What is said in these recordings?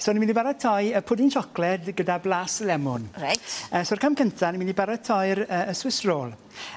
So ni'n mynd i baratoi y pwdin siocled gyda blas lemwn. Reit. So'r cam cyntaf, ni'n mynd i baratoi'r y Swiss roll.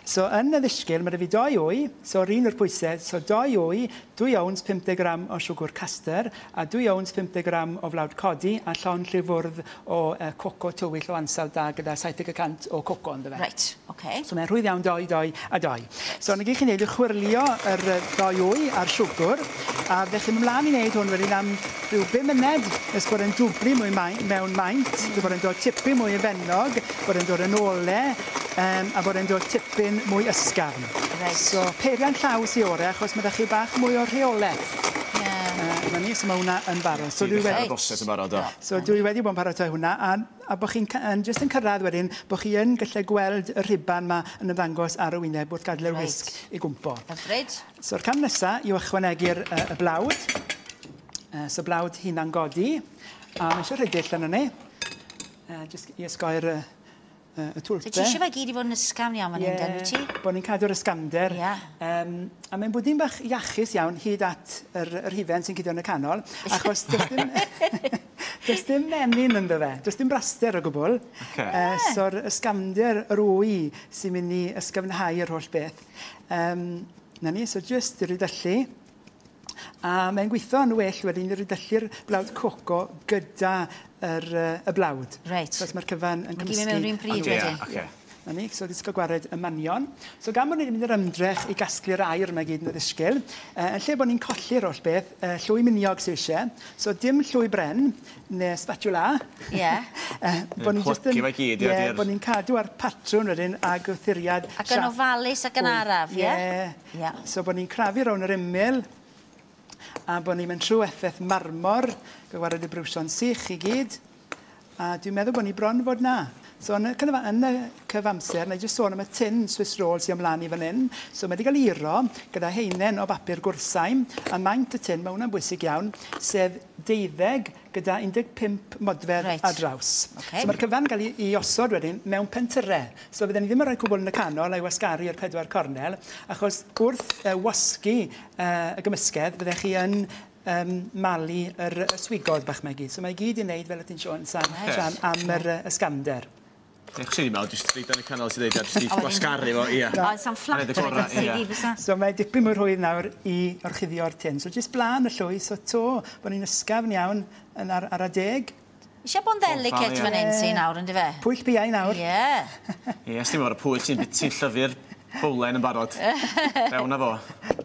So yn y ddisgyl, mae 'da fi 2 wy, so yr un o'r pwysau, so 2 wy, 2 owns 50 gram o siwgr castor, a 2 owns 50 gram o flawd codi, a llond lle fwrdd o coco tywyll o ansawdd da gyda 70% o coco ynddo fe. Reit, oce. So mae'n rhwydd iawn, 2, 2 a 2. So 'na gyd chi'n neud yw chwyrlio yr 2 wy a'r siwgr, a fydde chi'n mynd mlaen i wneud hwn wedyn am rhyw 5 munud, nes bod e'n dwblu mwy mewn maint, bod e'n dod tipyn mwy efennog, bod e'n dod yn ole, a bod e'n dod tipyn mwy ysgafn. Reit. So peiriant llaw sy ore, achos ma' 'da chi bach mwy o rheolaeth. Ie. 'Na ni, so ma' hwnna yn barod. So dwi wedi... Y broses yn barod, do. So dwi wedi bod yn paratoi hwnna, a bod chi'n jyst yn cyrraedd wedyn, bod chi yn gallu gweld y rhuban 'ma yn ymddangos ar y wyneb wrth gadael yr wisg i gwmpo. Hyfryd. So'r cam nesa yw ychwanegu'r y blawd. So blawd hunan godi, a mae eisiau rhedill arno ni, jyst i osgoi'r y twlpe. So ti eisiau fe gyd i fod yn ysgafn iawn fan hyn, den, wyt ti? Bod ni'n cadw'r ysgafnder. Ie. A mae'n bwdin bach iachus iawn hyd at yr hufen sy'n cuddio yn y canol, achos does dim, does dim menyn ynddo fe, does dim braster o gwbl. Ocê. So'r ysgafnder yr wy sy'n mynd i ysgafnhau yr holl beth. 'Na ni, so jyst i ridyllu. A mae'n gweithio yn well wedyn i ridyllu'r blawd coco gyda y blawd. Reit. Achos mae'r cyfan yn Mae gyd mewn cymysgu. yr un pryd wedyn. Ocê. 'Na ni, so disgo gwared y manion. So gan bod ni wedi mynd yr ymdrech i gasglu'r air yma gyd yn y ddisgyl, yn lle bod ni'n colli'r holl beth, llwy miniog sydd eisiau. So dim llwy bren, neu spatula. Ie. Bod ni'n jyst yn... Plygu fe gyd, ie. Ie, bod ni'n cadw ar patrwn wedyn a gwythuriad Ac yn ofalus ac yn araf, ie? Ie. Ie. So bod ni'n crafu rownd yr ymyl, a bod ni'n mynd trwy effaith marmor, gwared y brwsio'n sych i gyd. A dwi'n meddwl bod ni bron fod na. So yn y cyfamser, na i jyst sôn am y tin Swiss roll sy'n ymlaen i fan hyn. So mae wedi cael ei iro gyda heinen o bapur gwrsaim, a maint y tin, mae hwnna'n bwysig iawn, sef 12 gyda 15 modfedd ar draws. Okay. So mae'r cyfan yn cael ei osod wedyn mewn pentyrau. So fydden ni ddim yn rhoi cwbl yn y canol a'i wasgaru i'r pedwar cornel, achos wrth wasgu y gymysgedd, fyddech chi yn malu yr swigod bach mae gyd. So mae gyd i wneud, fel y ti'n sôn, Sian, am yr ysgafnder. Ech, sy'n i'n meddwl, jyst reit yn y canol sy'n dweud, jyst i wasgaru fo, ie. O, sa'n fflat o'r gyd. So mae dipyn mwy rhwydd nawr i orchuddio'r tin. So jyst blaen y llwy, so to, bod ni'n ysgafn iawn yn ar y deg. Eisiau bod yn delicate fan hyn sy'n nawr, ynddi fe? Pwyll biau nawr. Ie. Ie, os ti'n meddwl, y pwyll ti'n llyfu'r bowlen yn barod. Fewn â fo.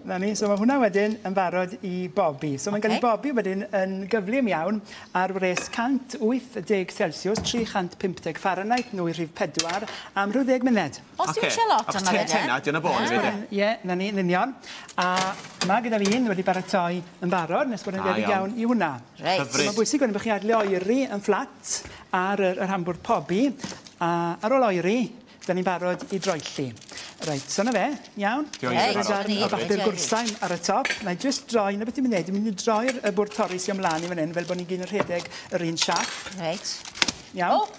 Na ni, so mae hwnna wedyn yn barod i bobi. So mae'n cael ei bobi wedyn yn gyflym iawn ar wres 180 Celsius, 350 Fahrenheit, nwy rhif 4, am rhyw 10 munud. Os ti'n eisiau lot yma fe, de? Tena, di o'n y bôn i fi, Ie, na ni, yn union. A mae gyda fi un wedi baratoi yn barod, nes bod yn debyg iawn i hwnna. Reit. So mae'n bwysig wedyn bod chi'n adlu oeri yn fflat ar yr hambwrdd pobi, a ar ôl oeri, da ni'n barod i droelli. Reit, so na fe, iawn. Reit, darn o bapur gwrsain ar y top. Na i jyst droi, na beth ti'n mynd i wneud, dwi'n mynd i droi'r bwrdd torri sy'n ymlaen i fan hyn, fel bod ni'n gyd yn rhedeg yr un siap. Reit. Iawn.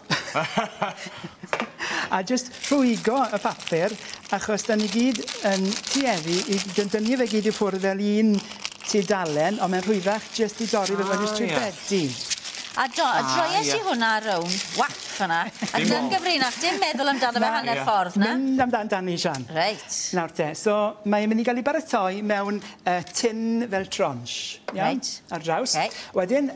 A jyst rhwygo y papur, achos da ni gyd yn tueddu i dynnu fe gyd i ffwrdd fel un tudalen, ond mae'n rhwyddach jyst i dorri fe fel jyst trwy bedi. A droies i hwnna rownd, wap fyna, a dyn gyfrinach, dim meddwl amdano fe hanner ffordd, na? Mynd amdano Dani, Sian. Reit. Nawr te, so mae'n mynd i gael ei baratoi mewn tin fel tronch. Reit. Ar draws. Wedyn,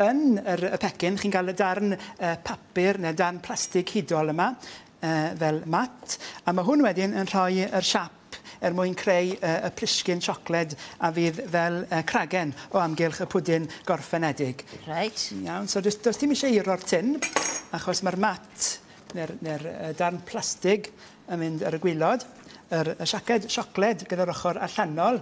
yn y pecyn, chi'n cael y darn papur neu darn plastig hudol yma, fel mat, a mae hwn wedyn yn rhoi yr siap er mwyn creu y plisgyn siocled a fydd fel cragen o amgylch y pwdin gorffenedig. Reit. Iawn, so does dim eisiau iro'r tin, achos mae'r mat neu'r darn plastig yn mynd ar y gwaelod, y siaced siocled gyda'r ochr allanol.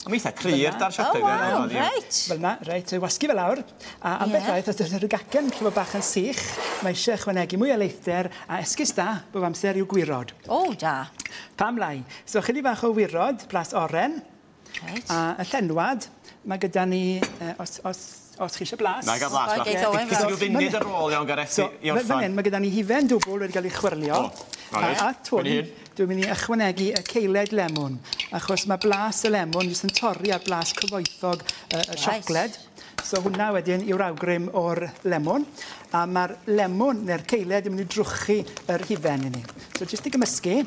Mae'n eitha cryf dar siocled. O, waw, reit. Fel yna, reit, wasgu fe lawr. A ambell waith, os ydy'r gacen yn bach yn sych, mae eisiau ychwanegu mwy o leithder a esgus da bob amser i'w gwirod. O, da. Pam lai? So, chydig bach o wirod, blas oren. Reit. A y llenwad, mae gyda ni, os chi eisiau blas. Na, gael blas. Gyda nhw funud ar ôl iawn, Gareth, i orffan. Fan hyn, mae gyda ni hufen dwbl wedi cael ei chwyrlio. A at hwn, dwi'n mynd i ychwanegu y ceiled lemwn, achos mae blas y lemwn jyst yn torri ar blas cyfoethog y siocled. So hwnna wedyn yw'r awgrym o'r lemon. A mae'r lemon neu'r ceiled yn mynd i drwchu yr hufen i ni. So jyst i gymysgu.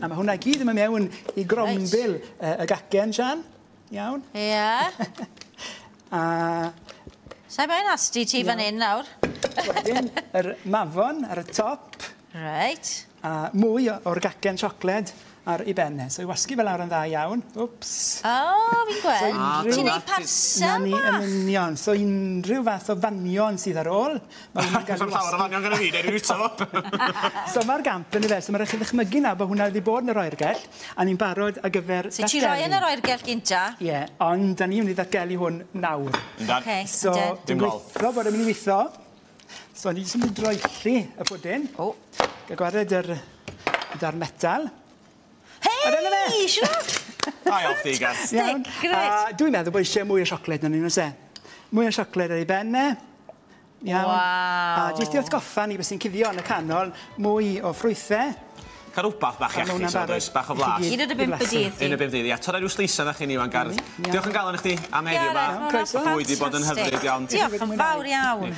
A mae hwnna i gyd yn mynd mewn i grombil y gacen, Sian. Iawn. Ie. A Sa'i moyn asti ti fan hyn nawr. Wedyn, yr mafon ar y top. Reit. A mwy o'r gacen siocled ar ei ben e. So i wasgu fel lawr yn dda iawn. Wps. O, fi'n gweld. So Ti'n unrhyw- neud Na parsel ni bach? yn union. So unrhyw fath o fanion sydd ar ôl. Mae hwnna'n gael Sam ei llawer o wasgu. fanion gyda fi, neu rhyw fo. So mae'r gamp yn y fe. So mae'n rhaid chi ddychmygu nawr bod hwnna wedi bod yn yr oergell. A ni'n barod ar gyfer So ti roi yn yr oergell gynta? Ie, ond da ni'n mynd i ddatgelu hwn nawr. Yndan. Ocê, So ydyn. dwi'n Dim gol. gweithio bod e'n mynd i weithio. So ni jyst yn mynd i droelli y pwdin. O. Gael gwared yr darn metal. Hei, dyna fe. siwr! Da iawn chdi, Garth. Fantastic, grêt. A dwi'n meddwl bod eisiau mwy o siocled na ni, oes e? Mwy o siocled ar ei ben e. Iawn. Waw. A jyst i atgoffa ni beth sy'n cuddio yn y canol, mwy o ffrwythau. Cael rwbath bach A ma' hwnna'n iachus, barod oes, bach o i chi flas. gyd Un o'r bump y i flasu. dydd. Un o bump dydd, ia. Torra rhyw sleisa na chi ni, wan, Garth. Iawn. Diolch yn galon i chdi am heddiw Gareth, 'ma. ma' hwnna'n Croeso. Bwyd 'di bod yn ffantastig. hyfryd iawn. Diolch yn fawr iawn.